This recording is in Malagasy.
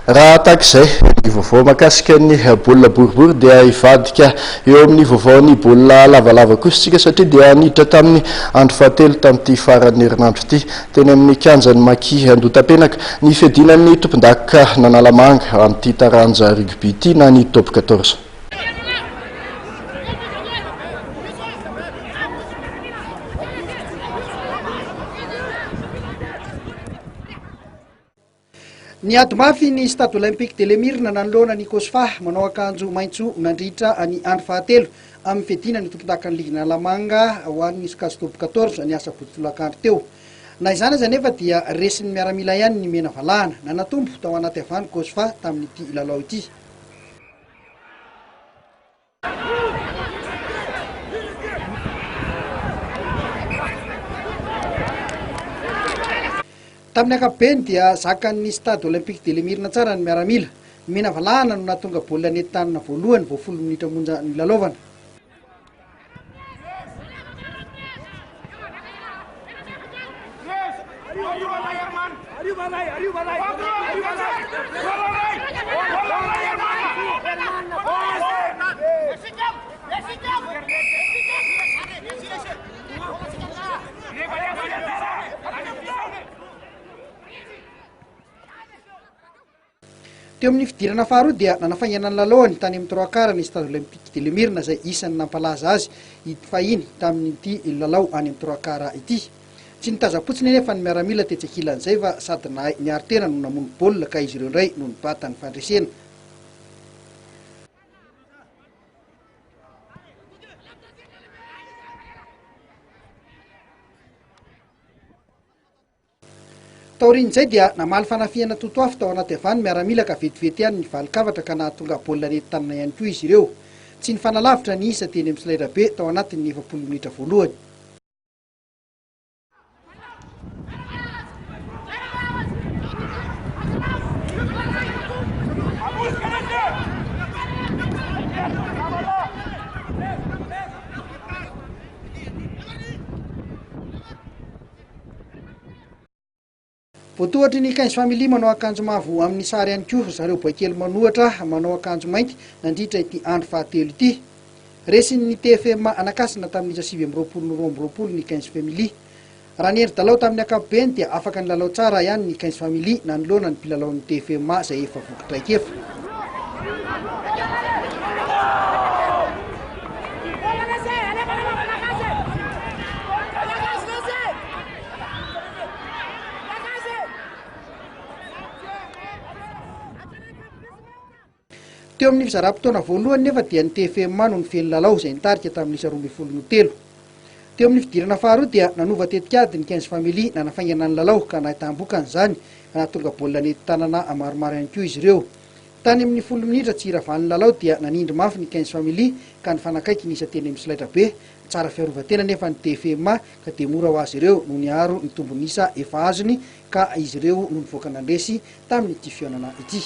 Raha tahaka izay ny vaovao mahakasika ny baolina boribory dia hivadika eo amin'ny vaovaon'ny baolina lavalava kosa isika satria dia niditra tamin'ny andro fahatelo tamin'ity faran'ny herinandro ity teny amin'ny kianjan'ny Maki Andohatapenaka ny fiadiana ny tompondaka an'Analamanga amin'ity taranja rugby ity na ny Top 14. Niady mafy ny Stade Olympique de l'Emirina nanoloana ny Cosfa manao akanjo maitso nandritra ny andro fahatelo amin'ny fiadiana ny tompondakan'ny ligin'Analamanga ho an'ny sokajy Top 14 ny asabotsy tolakandro teo. Na izany aza anefa dia resin'ny miaramila ihany ny mena valahana. Nanatombo tao anaty havany Cosfa tamin'ity lalao ity. Tamin'ny ankapobeny dia zakan'ny Stade Olympique de l'Emirina tsara ny miaramila. Ny mena valahana no nahatonga baolina nety tanana voalohany vao folo minitra monja nilalaovana. Teo amin'ny fidirana faharoa dia nanafaingana ny lalaony tany amin'ny trois quarts ny Stade Olympique de l'Emirina izay isan'ny nampalaza azy fahiny tamin'ity lalao any amin'ny trois quarts ity. Tsy nitazam-potsiny anefa ny miaramila tetsy ankilan'izay fa sady nahay niaro tena no namono baolina ka izy ireo indray no nibata ny fandresena. Taorian'izay dia namaly fanafihana totoafo tao anaty havany miaramila ka vetivety ihany ny valin-kafatra ka nahatonga baolina nety tanana ihany koa izy ireo. Tsy nifanalavitra ny isa teny amin'ny solaitrabe tao anatin'ny 40 minitra voalohany. Voatohatry ny Quinze Family manao akanjo mavo amin'ny sary ihany koa ry zareo boaikely manohatra manao akanjo mainty nandritra ity andro fahatelo ity. Resin'ny TFM Anakasina tamin'ny isa 29 no 22 ny Quinze Family. Raha ny endri-dalao tamin'ny ankapobeny dia afaka nilalao tsara ihany ny Quinze Family nanoloana ny mpilalaon'ny TFM izay efa voky traikefa. Teo amin'ny fizaram-potoana voalohany nefa dia ny TFMA no nifehy ny lalao izay nitarika tamin'ny isa 12 no telo. Teo amin'ny fidirana faharoa dia nanova tetikady ny Quinze Family nanafaingana ny lalao ka nahitam-bokany izany ka nahatonga baolina nety tanana maromaro ihany koa izy ireo. Tany amin'ny folo minitra tsy hiravan'ny lalao dia nanindry mafy ny Quinze Family ka nifanakaiky ny isa teny amin'ny solaitrabe. Tsara fiarovan-tena anefa ny TFMA ka dia mora ho azy ireo no niaro ny tombon'isa efa azony ka izy ireo no nivoaka nandresy tamin'ity fihaonana ity.